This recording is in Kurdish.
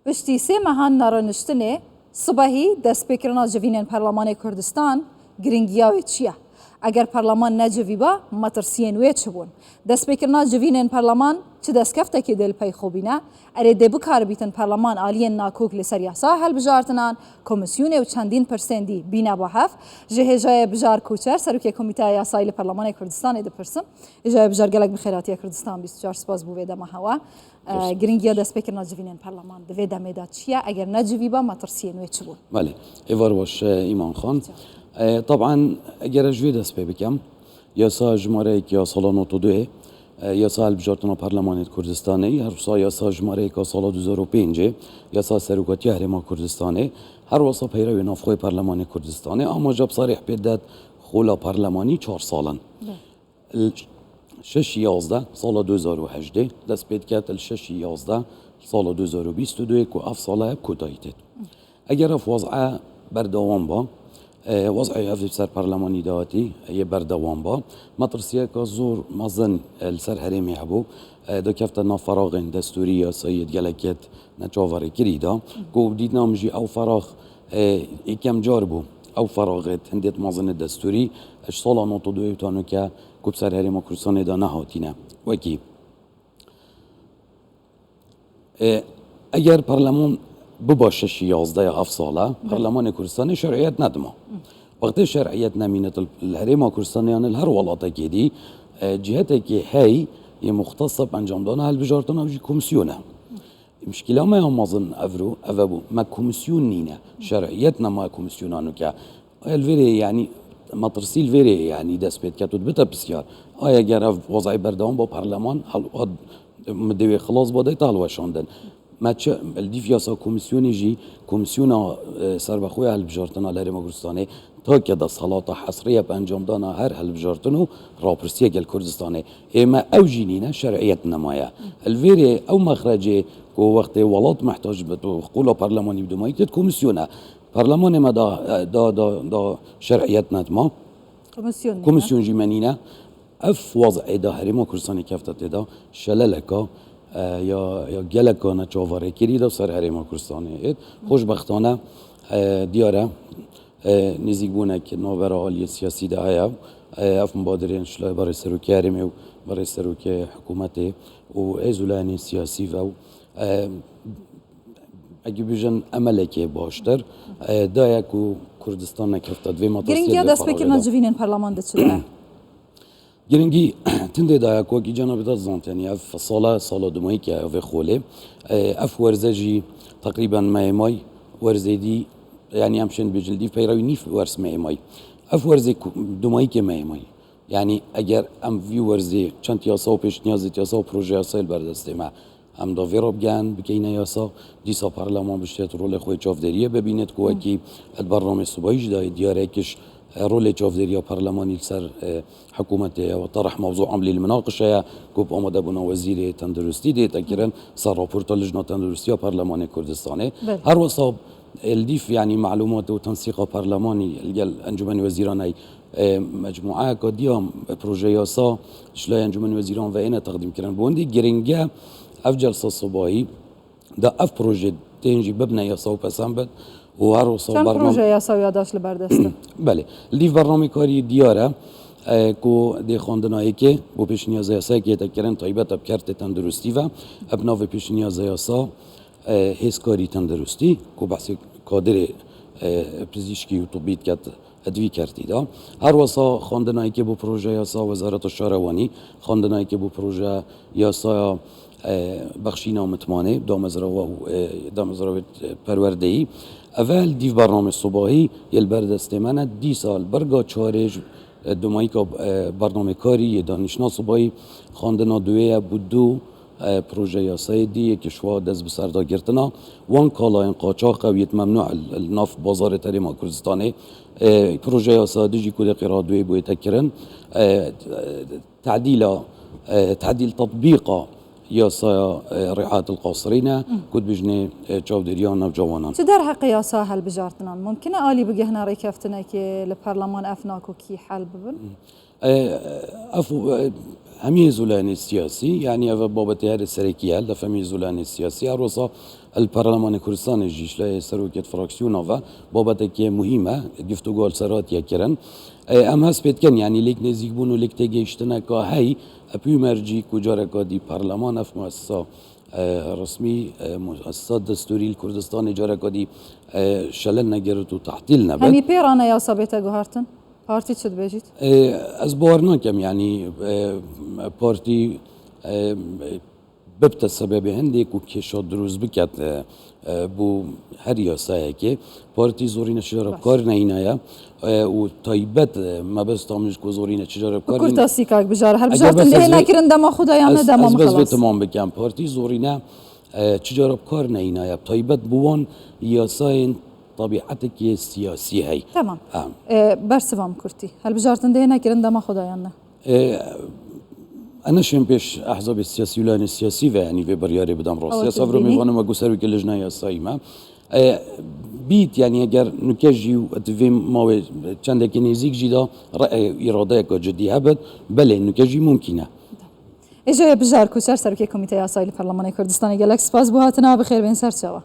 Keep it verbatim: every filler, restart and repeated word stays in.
Piştî sê mehan nerûniştinê, sibehî destpêkirina civînên Perlemanê Kurdistan giringiya wê çi ye? Eger Perleman necivîba, metirsiyên wê çi bûn? Destpêkirina civînên Perleman çi destkeftekê dê li pey xwe bîne? Erê dê bikaribîtin Perleman aliyên nakok li ser yasa hilbijartinan, komîsyonê û çendîn pirsên dî bîne ba hev? Ji hêjayê Bijar Koçer, serokê Komîteya Yasayî li Parlemanê Kurdistanê dipirsim. Hêjayê Bijar, gelek bi xêr hatiye Kurdistan bîst û çar, spas bo vê dema hewa. Giringiya destpêkirina civînên Parleman di vê demê de çi ye? Eger necivîba, metirsiyên wê çi bûn? Belê, êvar baş, e, Îman Xan. E, taban, eger ez ji wê dest pê bikem, yasa jimareyek ya sala nod û duyê, e, yasa hilbijartina Parlemanê Kurdistanê, her wisa yasa jimareyek ya sala du hezar û pêncê, yasa serokatiya Herêma Kurdistanê, her wisa peyrewê navxweyê Parlemanê Kurdistanê, amaja bi sarîh pê det xola parlemanî çar sal in. Li şeşî yazdeh sala du hezar û hejdê dest pê diket, li şeşî yazdeh sala du hezar û bîst û duyê ku ev sala hep kotayî têt. Eger ev wez'e berdewam ba, e, wez'ê ev ser parlemanî de hatî, yê berdewam ba, metirsiyeka zor mezin, e, li ser herêmê hebû, e, dikefte nav feraxên destûrî, yasayî, gelekêt neçaverêkirî de, ku dîtina min jî ew ferax, e, êkem car bû, ew feraxêt hindêt mezin ê destûrî, ji sala nod û duyê û ta nûke ku bi ser Herêma Kurdistanê de nehatîne. Wekî, e, eger parleman biba şeşî yazdeh ya ev sala, Belê. Parlemanê Kurdistanê şer'iyet nedima. Wextê şer'iyet nemînet li, li Herêma Kurdistanê yan li her welatekê dî, e, cihetekê hey yê muxtesa bi encamdana hilbijartina ew jî komîsyon e. Mişkîla me ya mezin evro, ev e bû. Me komîsyon nîne. Şer'iyet nema komîsyona nûke. Aya li vêrê, yanî, metirsî li vêrê, yanî, dest pê diket û dibite pisyar. Aya ger ev wezayî berdewam ba parleman, hal-, ad-, mi dê wê xilas ba, deyta hilweşandin. Me çi, li dîv yasa komîsyonê jî, komîsyona, e, serbexwe ya hilbijartina li Herêma Kurdistanê, take desthilata hesriye bi encamdana her hilbijartin û rapirsiyek li Kurdistanê. Ê me ew jî nîne, şer'iyet nemaye. Li vêrê ew mexrecê ku wextê welat mehtac bit û qola parlemanî bi dumahî têt komîsyon e. Parlemanê me da, da, da, da şer'iyet nedima. Komîsyon nîne. Komîsyon jî me nîne. Ev waz'ê da Herêma Kurdistanê kefte tê da şeleleka, e, ya, ya geleka neçaverêkirî da ser Herêma Kurdistanê êt. Xweşbextane, e, diyar e, e, nêzîkbûnek navbera aliyê siyasî de heye. E, ev mubadirên ji layê berê serokê herêmê û berê serokê hikûmetê û hêz û layenên siyasî ve û, e, eke bêjin emelekê baştir, e, daye ku Kurdistan nekefte di vê matasiyê. Giringiya destpêkirina civînên parleman de çi de? Giringî tindê daye ku wekî cenabê te dizantiye, ev sala, sala dumahîk e vê xolê. E, ev werze jî teqrîben mehê may, werzê dî, yanî em şên bêjin dîv peyrewî nîv werz mehê may. Ev werzê ku-, dumahîkê mehê may. Yanî eger em vî werzê çend yasa û pêşniyazê yasa û proje yasayê li ber destê me, em da vê re bigehin, bikeyne yasa, dîsa parleman biştêt rolê xwe yê çavdêriyê bibînêt ku wekî di bernamê sibahî jî dayê diyar e, kiş, e, rolê çavdêriya parlemanî li ser, e, hikûmetê ye. Weta rehma zû emlî li minaqişe ye ku bi amadebûna wezîrê tenduristî dê te kirin ser raporta Lijna Tenduristiya Parlemanê Kurdistanê. Belê. Her wisa, e, li dîf, yanî, melûmat û tensîqa parlemanî li gel Encûmenê Wezîran heye. E, mecmueyeka diya, e, proje yasa ji layê Encûmenê Wezîran ve êne teqdîm kirin. Bi wendî giring e ev celsa sibahî da ev proje tên jî bibne yasa û pesend bit û her wisa. Çend proje yasa û yadaş li ber dest in? Belê. Li dîv bernamê karî diyar e, e, ku dê xwendina yekê bo pêşniyaza yasayekê te kirin taybet e bi kertê tenduristî ve, e, bi navê pêşniyaza yasa, e, hêzkarî tenduristî, ku behsê kadirê, e, pizîşkî û tibî diket, e, di vî kertî de. Her wisa xwendina yekê bo proje yasa Wezareta Şarewanî, xwendina yekê bo proje yasaya, e, bexşîna mitmanê, damezrawa û, e, damezrawê, e, perwerdeyî. Eve li dîv bernamê sibahî yê li ber destê me ne, dîsa li berga çarê ji, e, dumahîka, e, bernamê karî yê danîşna sibahî xwendina duwê ye bo du e, proje yasayê dî yê kişwa dest bi ser da girtina. Wan kalayên qaçax ew yêt memnû li, li nav bazarê herêma Kurdistanê. E, proje yasa dijî ku dê qîra duyê bûyê te kirin. E, tedîla, e, tedîl tetbîqa yasaya, e, riayet el qasirî ne, ku dibijnê, e, çavdêriya navcawanan. Çi derheqê yasa hilbijartinan? Mumkin e alî bigihne rêkeftinekê li parleman ev nakokî hel bibin? E, ev, e, hemî hêzolanê siyasî, yanî ev babetê herê serekî ye, li hemî hêzolanê siyasî, her wisa li Perlemanê Kurdistanê jî, ji lê serokêt fraksiyona ve, babetekê muhîm e, guftûgo li ser hatiye kirin. E, em hest pê dikin, yanî lêk nêzîkbûn û lêk têgihiştineka hey, epî mercî ku careka dî perleman ev muessesa, e, resmî, e, muessesa destûrî li Kurdistanê careka dî, e, şelin negirit û tehtîl nebit. Hemî pê re ne yasa bête guhertin? Partî çi dibêjît? E, ez bawer nakem, yanî, e, partî, e, bibte sebebê hindê ku kêşa dirûst biket, e, e, bo her yasayekê. Partî zorîne çi cara bi kar neynaye, e, û taybet, e, mebesta min ji ku zorîne çi cara bi kar neynaye. Kurtasî kak bijara. Helbijartin dê nekirin dema xwe de yan ne dema min xelas? Ez bes vê temam bikem. Partî zorîne, e, çi cara bi kar neynaye. Taybet bi wan yasayên tabiatekê siyasî hey. Tamam. E, bersiva min kurtî. Helbijartin dê nekirin dema xwe de yan ne? E, ez neşêm pêş ehzabê siyasî û layinê siyasî ve, yanî vê biryarê bidim rastî. Ew Ez tê evro bibînî. Mêvanim wek serokê lijna yasayî me. E, bît, yanî eger nuke jî û di vê mawê çendekî nêzîk jî de re-, e, îradeyeka cidî hebit, belê nuke jî mumkîn e. Êjoya Bijar Koçer, serokê Komîteya Yasayî li Perlemanê Kurdistanê, gelek spas bo hatina, bi xêr bên ser çawa.